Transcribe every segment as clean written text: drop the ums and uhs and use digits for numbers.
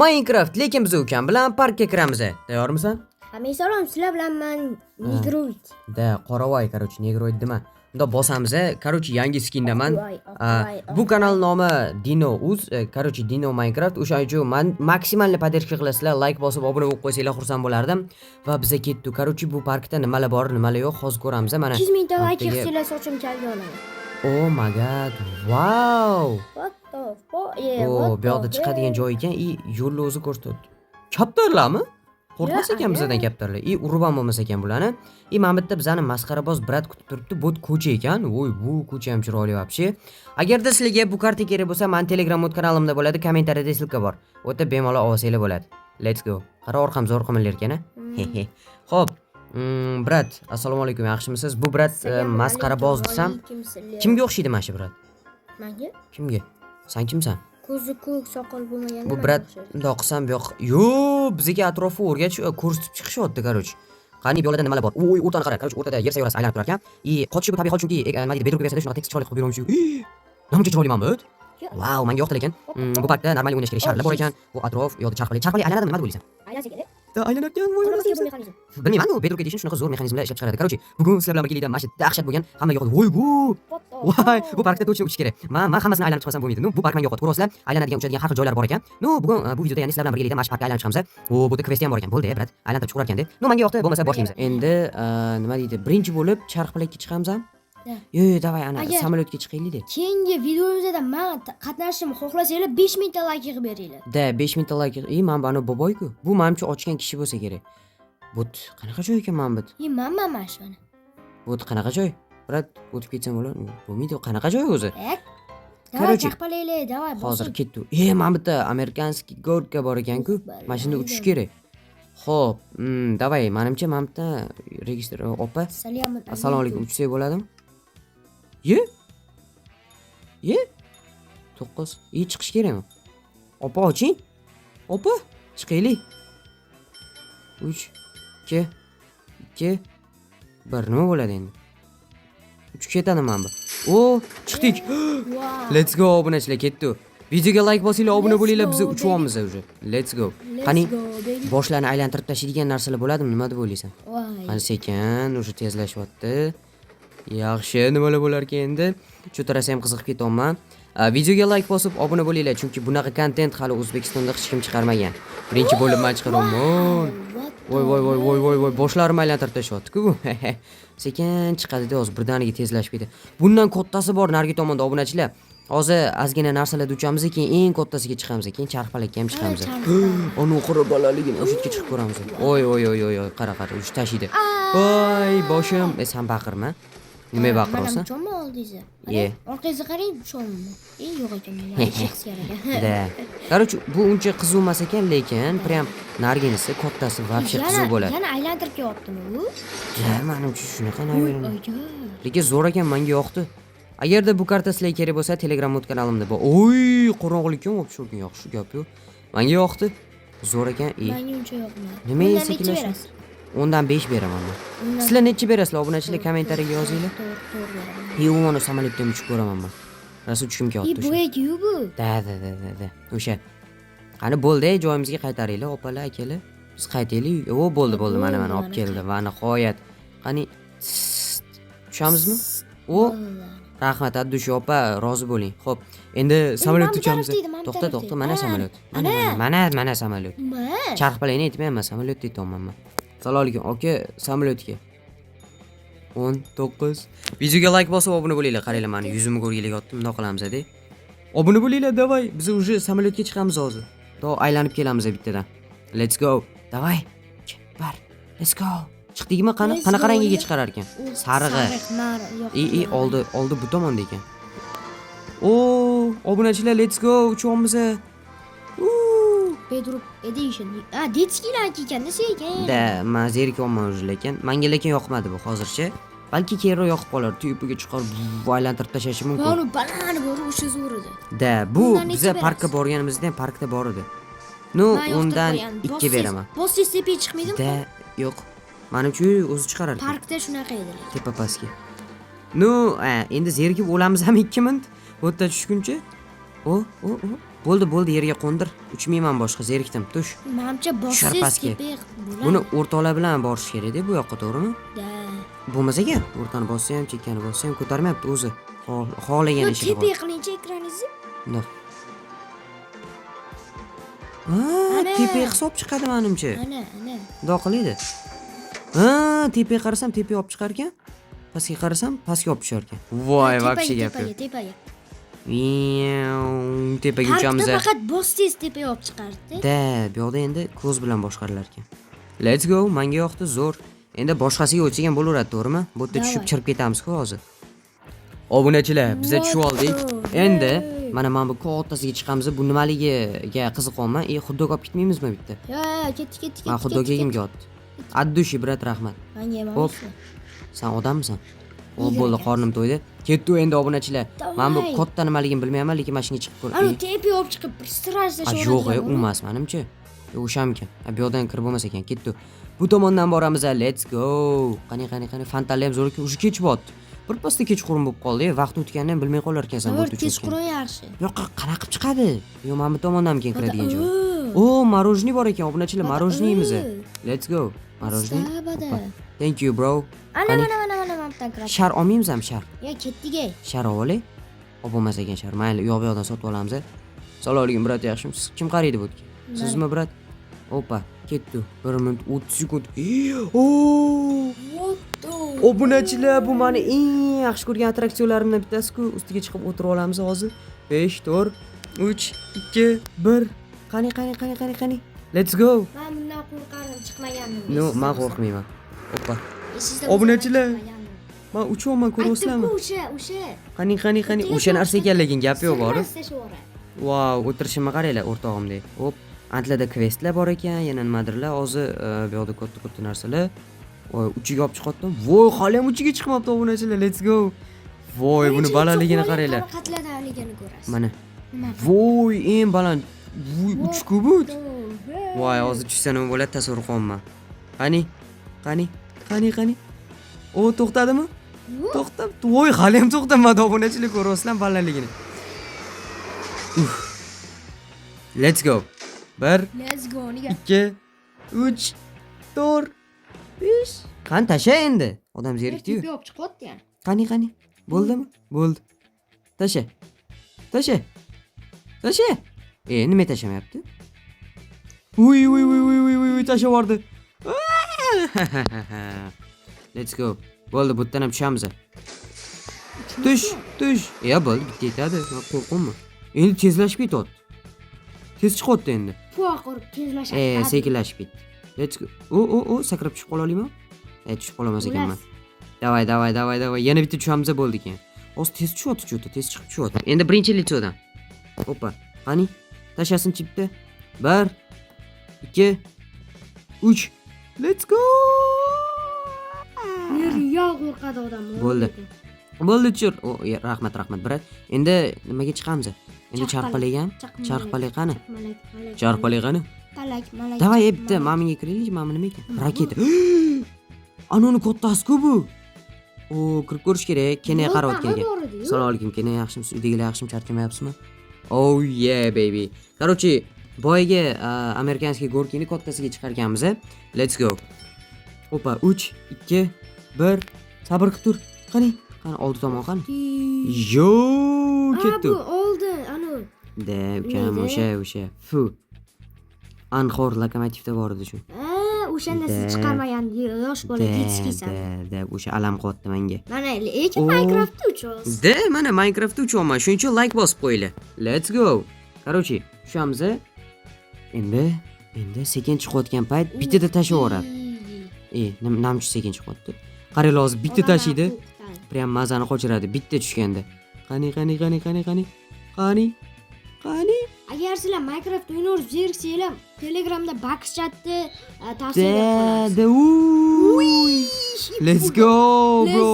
Minecraft, lekin biz ukam bilan parkka kiramiz. Tayyormisan? Hammaga salom, sizlar bilan man Negroid. Да, qoravoy, короче, negroid nima? Unda bosamiz, короче, yangi skindaman. Oqvoy, oqvoy, Bu kanal nomi Dino Uz, короче, Dino Minecraft. O'shaning uchun man максимальный поддержка qilasizlar, like bosib, obuna bo'lib qo'ysanglar xursand bo'lardim. Va biza ketdik. Короче, bu parkda nimalar bor, nimalar yo'q, hozir ko'ramiz. Mana. 200 mingta like Ertaga- yig'sanglar, sochim kalga olaman. Oh my God. Wow. What the fuck? Yeah, O, what bu yoqda the chiqadigan joy ekan и yo'lni o'zi ko'rsatadi. Kaptarlarmi? Qo'rqmas Ya, ekan bizdan aya. kaptarlar. И urib ham bo'lmas ekan bularni. И mana bu yerda bizani masxaraboz брат kutib turibdi. Bu ko'cha ekan. Voy, bu ko'cha ham chiroyli вообще. Agarda sizlarga bu karta kerak bo'lsa, mani Telegram bot kanalimda bo'ladi, kommentariyada ссылка bor. U yerda bemalol olsanglar bo'ladi. Let's go. Qara, orqam zo'r qimirlar ekan, a? Xo'p, брат, assalomu alaykum, yaxshimisiz? Bu брат Assalomu masxaraboz alaykum, desam, alaykum sizlar. Kimga o'xshaydi mana shu брат? Manga? Kimga? San kimsan? Ko'zi ko'k, soqol bo'lmaganda Bu manga брат o'xshaydi. Bundoq qilsam, bu yoq. Yo, bizga atrofi o'rgatish, ko'rsatib chiqishyapti, короче. Qani, bu yoqlarda nimalar bor? Oy, o'rtani qara, короче, o'rtada yer sayyorasi aylanib turar ekan. И qochishi bu tabiiy hol, chunki nima deydi, Bedrock versiyada shunaqa tekst chiroyli qilib berolmish. Namuncha chiroyli mana bu. Vau, menga yoqdi lekin. Bu parkda normal o'ynash kerak sharlar bor ekan. Bu atrof, u yoqda charxpalak, charxpalak aylanadimi, nima deb o'ylaysan? Aylansa kerak. Da, aylanar ekan, voy, Qanaqa bu mexanizm? Bilmayman, u Bedrock Edition shunaqa zo'r mexanizmlar ishlab chiqaradi. Короче, bugun sizlar bilan birgalikda mana shu dahshat bo'lgan hamma yoqda. Voy, bu. What the Voy, fuck? bu parkda точно uchish kerak. Man hammasini aylanib chiqmasam bo'lmaydi. Ну, bu park menga yoqadi. Ko'rasizlar, aylanadigan, uchadigan har xil joylar bor ekan. Ну, bugun bu videoda ya'ni sizlar bilan birgalikda mana shu parkka aylanib chiqamiz. O, bu yerda kvest ham bor ekan. Bo'ldi, брат. Aylantirib chiqarar ekan-da. Ну, menga yoqdi, bo'lmasa boshlaymiz. Endi nima deydi? Birinchi bo'lib charxpalakka chiqamiz ham? Да. Yo, yo, давай ana samolyotga chiqaylik de. Keyingi videomizda man qatnashishimni xohlasanglar, 5000 ta like yig'ib beringlar. Да, 5000 ta like. И man bu boboy-ku. Bu manimcha ochgan kishi bo'lsa kerak. Bu qanaqa joy ekan mana bu? E, manman mana shu mana. Bu qanaqa joy? Брат, o'tib ketsam bo'ladi. Bo'lmaydi. Qanaqa joy o'zi? Ek. Давай Короче, charxpalaylik, давай hozir bosing. ketdi. E, mana bu yerda американский горка bor ekan-ku. Mana shunda uchish kerak. Xo'p, давай, manimcha mana bu yerda registr opa. Assalomu Assalomu alaykum, uchsak bo'ladimi? Ye? Ye? 9. И chiqish kerakmi? Opa, oching. Opa, chiqaylik. 3 2 2 1 nima bo'ladi endi? Uchib ketadi mana bu. O, chiqdik. Wow. Let's go, obunachilar, ketdi. Videoga like bosinglar, obuna Let's bo'linglar, go, biz uchyapmiz уже. Let's go. Let's Qani, go, baby. Boshlarni aylantirib tashlaydigan narsalar bo'ladimi? Nima deb o'ylaysan? Voy. Qani, sekin, уже tezlashyapti. Yaxshi, nimalar bo'larkan endi? Shu tarasi ham qiziqib ketyapman. Videoga like bosib, obuna bo'linglar, chunki bunaqa kontent hali O'zbekistonda hech kim chiqarmagan. Birinchi bo'lib men chiqaryapman. What Voy, voy, voy, voy, voy, voy, boshlarim aylantirib tashlayapti-ku bu. Sekin chiqadi-da, hozir birdaniga tezlashib ketadi. Bundan kattasi bor narigi tomonda, obunachilar. Hozir ozgina narsalarda uchamiz, keyin eng kattasiga chiqamiz, keyin charxpalakka ham chiqamiz. Uni qura bolaligini o'sha yerga chiqib ko'ramiz. Oy, oy, oy, oy, oy, qara, qara, uch tashiydi. Voy, boshim. E, san baqirma. Nima Mana baqiryapsan? uchonmi oldingizda? Ye. Orqangizga qarang, uchonmi? E, yo'q ekan, mana his kerak ekan. Да. Короче, bu uncha qiziq emas ekan, lekin прям nariginisi kattasi вообще qiziq bo'ladi. Yana aylantirib kelyaptimi u? Да, manimcha shunaqa Voy, наверное. Aka. Lekin zo'r ekan, menga yoqdi. Agarda bu karta sizlarga kerak bo'lsa, Telegram bot kanalimda bor. Oy, qorong'ulik ham olib tushgan, yaxshi gap yo'q. Menga yoqdi. Zo'r ekan. E, Menga uncha yoqmadi. Nima Undan necha sekinlashib? berasiz? 10 dan 5 beraman men. Undan Sizlar necha berasizlar? Obunachilar, kommentariyaga yozinglar. To'rt, to'rt beraman. E, umuman samolyotda ham uchib ko'raman men. Rosa uchgim E, kelyapti bu o'sha. eki-yu bu. Да, да, да, да, да. O'sha. Qani, bo'ldi, joyimizga qaytaringlar, opalar, akalar. Biz qaytaylik. O, bo'ldi, bo'ldi, mana mana olib Bo'ldi, keldi. Va nihoyat. Qani, tushamizmi? O, rahmat, Abdush opa, rozi bo'ling. Xo'p, endi samolyotda mana bu uchamiz. tarafda edi, mana bu To'xta, tarafda to'xta, edi. Mana Ana, samolyot. Mana, ana. mana, mana, mana samolyot. Nima? Charxpalakni aytmayapman, samolyotda aytyapman man. Assalomu alaykum, aka, samolyotga. 10, 9. Videoga like bosib obuna bo'linglar. Qaranglar, mani yuzimni ko'rgili yotdim. Bundoq qilamiz-da. Obuna bo'linglar, давай. Biz уже samolyotga chiqamiz hozir. To aylanib kelamiz bittadan. Let's go. Давай. Bar. Let's go. Chiqdikmi? Qani, Let's qanaqa go. rangiga chiqarar ekan? Sarig'i. Sariq, nari, yo'q. И oldi, oldi bu tomonda ekan. O, obunachilar, let's go, uchyapmiz. Bedrock Edition. A, детский larniki ekanda sekin. Да, man zerikyapman уже lekin. Menga lekin yoqmadi bu hozircha. Balki keyinroq yoqib qolar, tepaga chiqarib aylantirib tashlashi mumkin. Mana banani bor, o'sha zo'r edi. Да, bu Undan necha biza parkka berasiz? Borganimizda ham parkda bor edi. Ну, Man yoqtirib undan qo'ygan. 2 Bossangiz- beraman. Bossangiz tepaga chiqmaydimi? Да, yo'q. Manimcha, o'zi chiqarar ekan. Parkda shunaqa edi lekin. Tepa pastga. Ну, endi zerikib o'lamiz ham 2 minut. Bu yerda tushguncha. O, o, o. Bo'ldi, bo'ldi, yerga qo'ndir. Uchmayman boshqa, zerikdim. Tush. Manimcha Tushar bossangiz pastga. tepaga bo'ladi. Buni o'rtoqlar bilan borish kerak-da bu yoqqa, to'g'rimi? Da. Bo'lmasa ekan, o'rtani bossa ham, chekkani bossa ham ko'tarmayapti o'zi. Xohlagan Yo, ishini. Tepaga qilingchi ekraningizni. Bundoq. Ha, Ana. tepaga hisob chiqadi menimcha. Ana, ana. Bundoq qilaydi. Ha, tepaga qarasam tepaga olib chiqar ekan. Pastga qarasam pastga olib tushar ekan. Voy, вообще gap Tepaga, yo'q. tepaga. Miau, tepaga uchamiz. Parkda faqat bossangiz tepaga olib chiqardi. Da, bu yoqda endi ko'z bilan boshqarilar ekan. Let's go, menga yoqdi, zo'r. Endi boshqasiga o'tsak ham bo'laveradi, to'g'rimi? Bu yerda tushib Давай. chirib ketamiz-ku hozir. Obunachilar, biza tushib oldik. What the Endi heck? mana bu kattasiga chiqamiz. Bu nimaligiga qiziqyapman. E, xot-dog olib ketmaymizmi bitta? Yo, yo, ketdik, ketdik, Man ketdik. xot-dog yegim kelyapti. От души, брат, rahmat. Manga ham Hop. olishdi. San odammisan? O, Yegar bo'ldi, ekansiz. qornim to'ydi. Ketdi endi, obunachilar. Mana bu Давай. katta nimaligini bilmayman, lekin mana shunga chiqib ko'r. Ana tepaga olib chiqib bir страшно. A, yo'q, e, u emas menimcha. Yo'q, o'shamikan. A, bu yoqdan kirib bo'lmas ekan. Ketdi. Bu tomondan boramiz, a, let's go. Qani, qani, qani, fontanlar ham zo'r ekan. Уже kech botdi. Bir pasda kechqurun bo'lib qoldi, e, vaqt o'tganini ham bilmay qolar ekansan bu To'g'ri, yerda uchayotganda. kechqurun yaxshi. Bu yoqqa qanaqa qilib chiqadi? Yo'q, mana bu tomondan keyin kiradigan joy. O, O, мороженое bor ekan, obunachilar, Bada- мороженое yeymiz. O. Let's go. Мороженое. Bada. Hoppa. Thank you, bro. Ana, Qani? mana, mana, mana, mana buyoqdan kiradi. Shar olmaymiz ham, shar. Ya, ketdik ey. Shar olay. Olib bo'lmas ekan shar. Mayli, u yoq bu yoqdan sotib olamiz. Assalomu alaykum, брат, yaxshimisiz? Kim qaraydi bu yerga? Sizmi, брат? Opa, ketdi. 1 minut 30 sekund. O! What the? Obunachilar, bu meni eng yaxshi ko'rgan attraksionlarimdan bittasi-ku. Ustiga chiqib o'tirib olamiz hozir. 5, 4, 3, 2, 1. Qani, qani, qani, qani, qani. Let's go. Men bundan qo'rqardim, chiqmagandim. No, men qo'rqmayman. Opa. Esingizda Obunachilar. bo'lsa, chiqmagandim. Men uchyapman, ko'ryapsizlarmi? Aytdim-ku, o'sha, o'sha. Qani, qani, qani. O'sha narsa ekanligin gap yo'q bor. Sirrasi tashlaveradi. Vau, o'tirishimni qaranglar, o'rtog'imdek. Hop, antlada kvestlar bor ekan, yana nimadirlar. Hozir bu yoqda katta katta narsalar. Voy, uchiga olib chiqyaptim. Voy, hali ham uchiga chiqmabdi, obunachilar. Let's go. Voy, buni Birinchi balandligini cho'qib qaranglar. oling, qatladanligini ko'rasiz. Mana. Nima? Voy, eng baland. Voy, uch-ku bu. What? Voy, hozir tushsa nima bo'ladi, tasavvur qilyapman. Qani? Qani? Qani, qani? O, to'xtadimi? Yo'q. To'xtab. Voy, hali ham to'xtamadi, obunachilar, ko'ryapsizlar balandligini. Uf. Let's go. 1 Let's go, nigga. 2 3 4 5. Qani, tasha endi. Odam zerikdi-yu. Tepaga olib chiqyapti yani. Qani, qani? Bo'ldimi? Bo'ldi. Tasha. Tasha. Tasha. E, nima tashamayapti? Uy, uy, uy, uy, uy, uy, uy, tashlab yubordi. Let's go. Bo'ldi, bu yerdan ham tushamiz. Tush, tush. Ya bo'ldi, bitta yetadi. Men qo'rqinma. Endi tezlashib ketyapti. Tez chiqyapti endi. Puvoq urib tezlashadi. E, sekinlashib ketdi. Let's go. O, o, o, sakrab tushib qola olaman? E, tushib qolmas ekanman. Давай, давай, давай, давай. Yana bitta tushamiz, bo'ldi keyin. Hozir tez tushyapti, что-то, tez chiqib tushyapti. Endi birinchi лицо dan. Опа. Qani? Tashasin chipni. 1 2 3. Let's go! Real qo'rqadi odam. Bo'ldi. Bo'ldi, tushir. O, ya, rahmat, rahmat, брат. Endi nimaga chiqamiz? Endi Charxpalak. charxpalak ham? Charxpalak qani? Malak, malak. Charxpalak qani? Palak, malak. Давай, bitta mana bunga kiraylik, mana bu nima ekan? Raketa. Ana uni kattasi-ku bu. O, kirib ko'rish kerak. Kene qarayotgan ekan. Assalomu alaykum, Kene, yaxshimisiz? Uydagilar yaxshimi? Charchamayapsizmi? Oh yeah, baby. Короче, boyagi американский горки ni kattasiga chiqarganmiz. Let's go. Opa, 3 2 1. Sabr qilib tur. Qani? Qani, oldi tomon qani? Yo, ketdi. Bu oldi, anu. Da, ukam, Neydi? o'sha, o'sha. Fu. Anxor lokomotivda bor edi shu. Ha, o'shanda siz Da. chiqarmagan yosh bola Da, yetishkiysan. da, da, o'sha alam qilyapti menga. Mana lekin O. Minecraftda uchasiz. Da, mana Minecraftda uchyapman. Shuning uchun like bosib qo'yinglar. Let's go. Короче, tushamiz. Endi sekin chiqayotgan payt bittada tashlab yuboradi. E, namchi sekin chiqyapti. Qaranglar, hozir bitta tashiydi. Prям mazani qochiradi bitta tushganda. Qani, qani, qani, qani, qani. Qani? Qani? Agar sizlar Minecraft o'ynayverib zeriksanglar, Telegramda Box chatni tavsiya berib Da, qolamiz. da, uy. Let's go, bro.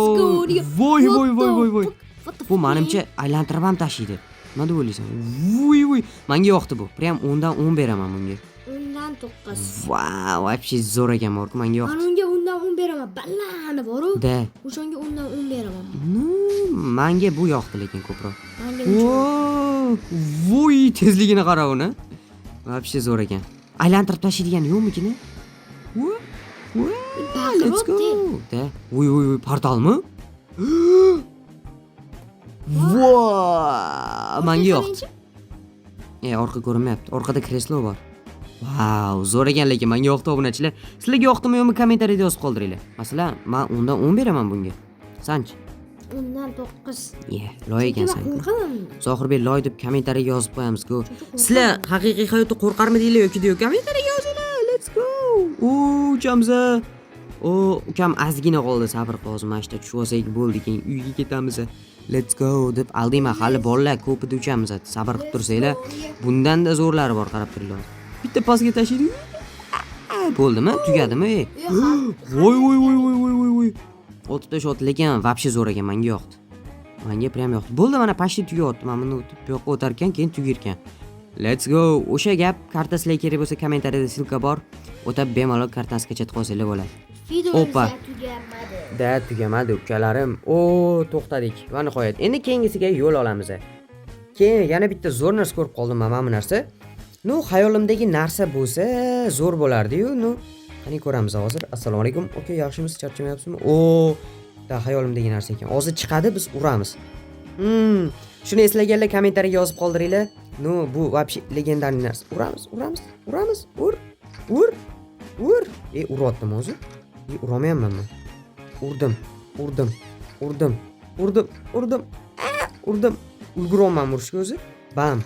Let's go. Voy, voy, voy, voy, voy. What the Bu fuck, menimcha aylantirib ham tashiydi. Nima deb o'ylaysan? Vuy, vuy. Menga yoqdi bu. Prям 10 dan 10 beraman bunga. Undan 9. Vau, вообще zo'r ekan borku, menga Men yoqdi. unga undan 10 beraman. Ballani boru. Da. O'shanga undan 10 beraman. Ну, menga bu yoqdi lekin ko'proq. Menga uncha. Wow. Voy, tezligini qara uni. Вообще zo'r ekan. Aylantirib tashlaydigan yo'qmikin? Let's go. Da. Voy, voy, voy, portalmi? Voy, manga yoqdi. E, orqa ko'rinmayapti. Orqada kreslo bor. Vau, zo'r ekan, lekin menga yoqdi, obunachilar. Sizlarga yoqdimi, yo'qmi, kommentariyada yozib qoldiringlar. Masalan, men 10dan 10 beraman bunga. Sanchi? 10dan 9. Ye, loy Chunki man ekansan. qo'rqaman bundan. Zohirbek loy deb kommentariyaga yozib qo'yamiz-ku. Chunki qo'rqaman. Sizlar haqiqiy hayotda qo'rqarmidinglar yoki yo'q? Kommentariyaga yozinglar. Let's go. U, uchamiz. O, ukam, ozgina qoldi, sabr qil, hozir mana shu yerda tushib olsak bo'ldi, keyin uyga ketamiz. Let's go deb aldayman, hali bolalar ko'pida uchamiz. Sabr qilib tursanglar, bundan-da zo'rlari bor, qarab turinglar. Bitta pastga tashlaydi. Bo'ldimi? Tugadimi? Ey? Voy, voy, voy, voy, voy, voy, voy. Otib tashyapti, lekin вообще zo'r ekan, menga yoqdi. Menga прям yoqdi. Bo'ldi, mana почти tugayapti. Mana buni o'tib bu yoqqa o'tar ekan, keyin tugayar ekan. Let's go. O'sha gap, karta sizlarga kerak bo'lsa, kommentariyada ссылка bor. O'tab bemalol kartani скачать qilib olsanglar bo'ladi. Videomiz Opa. tugamadi. Da, tugamadi, ukalarim. O, to'xtadik. Va nihoyat endi keyingisiga yo'l olamiz. Keyin yana bitta zo'r narsa ko'rib qoldim mana bu narsa. Ну, xayolimdagi narsa bo'lsa, zo'r bo'lardi-yu. Ну, qani ko'ramiz hozir. Assalomu alaykum. Okey, yaxshimisiz? Charchamayapsizmi? O, da, xayolimdagi narsa ekan. Hozir chiqadi, biz uramiz. Shuni eslaganlar kommentariyaga yozib qoldiringlar. Ну, bu вообще легендарный narsa. Uramiz, uramiz, uramiz. Ur. Ur. Ur. E, uryaptim o'zi. E, urolmayapmanmi? Urdim, urdim, urdim, urdim, urdim. A, urdim. Ulguryapman urishga o'zi. Bam.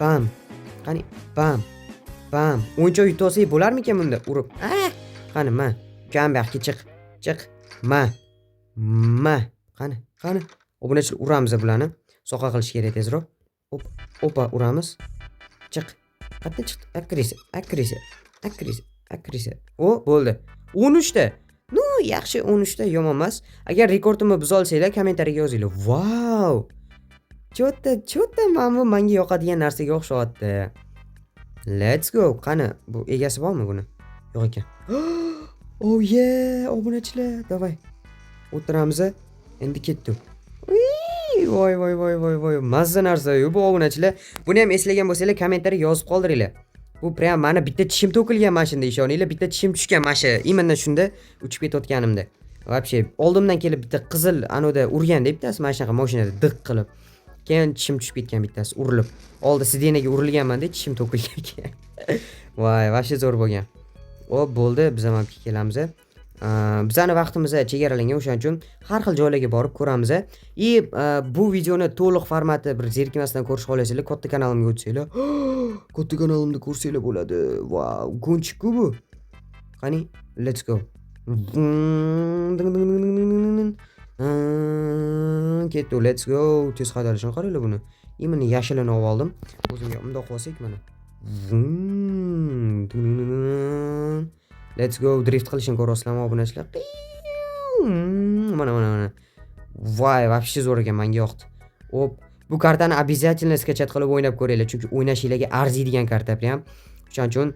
Bam. Qani, bam. Bam. O'yinchoq yutib olsak bo'larmikan bunda urib? A, qani, ma. Ukam, bu yoqqa chiq. Chiq. Ma. Ma. Qani, qani. Obunachilar, uramiz bularni. Soqa qilish kerak tezroq. Op, opa, uramiz. Chiq. Qayerdan chiqdi? Aktrisa, aktrisa, aktrisa, aktrisa. O, bo'ldi. 13 ta. Ну, yaxshi, 13 ta yomon emas. Agar rekordimni buza olsanglar, kommentariyaga yozinglar. Vau! Чё-то, чё-то mana bu menga yoqadigan narsaga o'xshayapti. Let's go. Qani, bu egasi bormi buni? Yo'q ekan. Oh yeah, obunachilar, давай. O'tiramiz. Endi ketdik. Voy, voy, voy, voy, voy. Mazza narsa-yu bu, obunachilar. Buni ham eslagan bo'lsanglar, kommentariy yozib qoldiringlar. Bu прям mani bitta tishim to'kilgan mana shunda, ishoninglar, bitta tishim tushgan mana shu именно shunda uchib ketayotganimda. Вообще oldimdan kelib bitta qizil anuvda urganda bittasi mana shunaqa mashinada diq qilib. Keyin tishim tushib ketgan bittasi urilib. Oldi сиденье ga urilganman-da, tishim to'kilgan ekan. Voy, вообще zo'r bo'lgan. Hop, bo'ldi, biz ham olib kelamiz. Bizani vaqtimiz chegaralangan, o'shaning uchun har xil joylarga borib ko'ramiz. И bu videoni to'liq formati bir zerikmasdan ko'rish xohlasanglar, katta kanalimga o'tsanglar, katta kanalimda ko'rsanglar bo'ladi. Vau, гонщик-ku bu. Qani, let's go. Ketdi, let's go. Tez haydalishini qaranglar buni. Именно yashilini olib oldim. O'zimga bundoq qilib olsak mana. Let's go, drift qilishini ko'ryapsizlarmi, obunachilar? Mana, mana, mana. Voy, вообще zo'r ekan, menga yoqdi. Hop, bu kartani обязательно скачать qilib o'ynab ko'ringlar, chunki o'ynashinglarga arziydigan karta прям. O'shaning uchun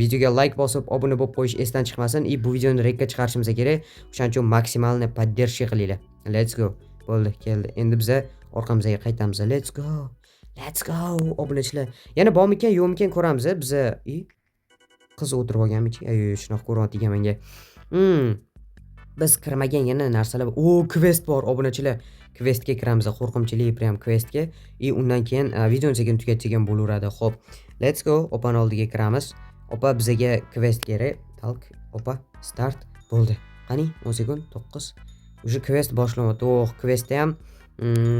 videoga like bosib, obuna bo'lib qo'yish esdan chiqmasin. И bu videoni rekka chiqarishimiz kerak. O'shaning uchun максимальный поддержка qilinglar. Let's go. Bo'ldi, keldi. Endi biza orqamizga qaytamiz. Let's go. Let's go, obunachilar. Yana bormikan, yo'qmikan ko'ramiz. Biza i qiz o'tirib olganmi ichiga? Yo'q, shunaqa ko'ryapti ekan menga. Biz kirmagan yana narsalar. O, kvest bor, obunachilar. Kvestga kiramiz, qo'rqinchli прям kvestga. И undan keyin videoni sekin tugatsak ham bo'laveradi. Xo'p, let's go. Opani oldiga kiramiz. Opa, bizaga kvest kerak. Talk, opa, start. Bo'ldi. Qani, 10 sekund, 9. Уже kvest boshlanyapti. Oh, kvestda ham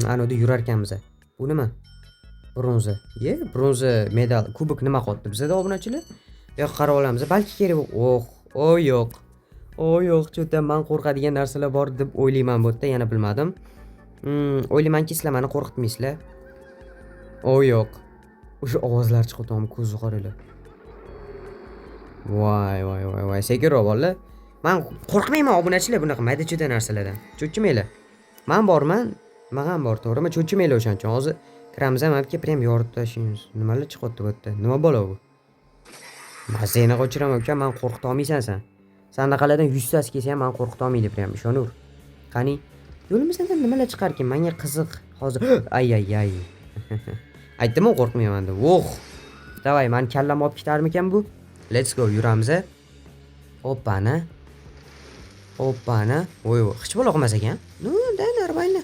anavda yurar ekanmiz. Bu nima? Bronza. Ye, bronza medal, kubok nima qilyapti bizada, obunachilar? Bu yoqqa qarab olamiz. Balki kerak. Oh, o yo'q. O yo'q, чё-то man qo'rqadigan narsalar bor deb o'ylayman bu yerda, yana bilmadim. O'ylaymanki, sizlar meni qo'rqitmaysizlar. O yo'q. O'sha ovozlar chiqyapti, ko'zni qaranglar. Voy, voy, voy, voy, sekinroq bolalar. Man qo'rqmayman, obunachilar, bunaqa mayda-chuyda narsalardan. Cho'chimanglar. Man borman, nima bor, to'g'rimi? Cho'chimanglar o'shaning uchun. Hozir kiramiz ham, aka, прям yoritib tashlaymiz. Nimalar chiqyapti bu yerda? Nima balo bu? Mazangni qochiraman, uka, man qo'rqita olmaysan san. Sanaqalardan 100 tasi kelsa ham mani qo'rqita olmaydi прям, ishonaver. Qani, yo'limizdan nimalar chiqarkin? Menga qiziq. Hozir ay ay ay. Aytdim-ku, qo'rqmayman deb. Oh. Давай, mani kallamni olib ketarmikan bu? Let's go, yuramiz. Oppani. Oppani. Voy, voy, hech balo qilmas ekan. Ну, да, нормально.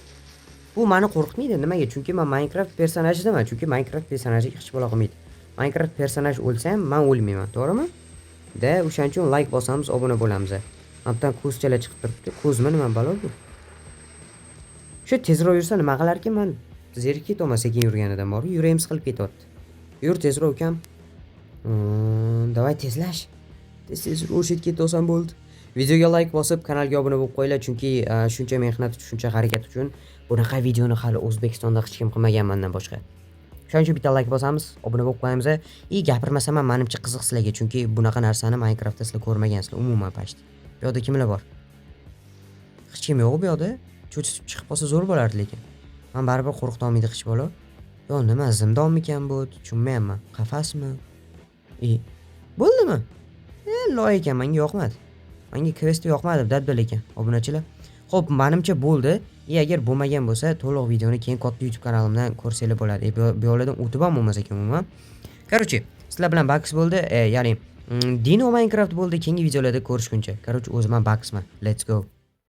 Bu mani qo'rqitmaydi. Nimaga? Chunki men Minecraft personajidaman. Chunki Minecraft personajiga hech balo qilmaydi. Minecraft personaj o'lsa ham men o'lmayman, to'g'rimi? Да, o'shaning uchun like bosamiz, obuna bo'lamiz. Mana bu yerdan ko'zchalar chiqib turibdi. Ko'zmi, nima balo bu? Shu tezroq yursa nima qilarkin man? Zerikib ketyapman sekin yurganidan bor. Yuragim siqilib ketyapti. Yur tezroq, ukam. Давай tezlash. Tez tez o'sha ketaolsam bo'ldi. Videoga like bosib, kanalga obuna bo'lib qo'yinglar, chunki shuncha mehnat, shuncha harakat uchun bunaqa videoni hali O'zbekistonda hech kim qilmagan mendan boshqa. Shuning uchun bitta like bosamiz, obuna bo'lib qo'yamiz. И gapirmasam ham menimcha qiziq sizlarga, chunki bunaqa narsani Minecraftda sizlar ko'rmagansizlar umuman почти. Bu yoqda kimlar bor? Hech kim yo'q bu yoqda. Cho'chitib chiqib qolsa zo'r bo'lardi lekin. Man baribir qo'rqitolmaydi hech balo. Yo, nima, zindonmikan bu? Tushunmayapman. Qafasmi? E, bo'ldimi? E, loy ekan, menga yoqmadi. Menga kvest yoqmadi, dabdala ekan, obunachilar. Xo'p, menimcha bo'ldi. И agar bo'lmagan bo'lsa, to'liq videoni keyin katta YouTube kanalimdan ko'rsanglar bo'ladi. E, bu yoqlardan o'tib ham bo'lmas ekan umuman. Короче, sizlar bilan Bax bo'ldi, ya'ni Dino Minecraft bo'ldi. Keyingi videolarda ko'rishguncha. Короче, o'zim ham Baxman. Let's go.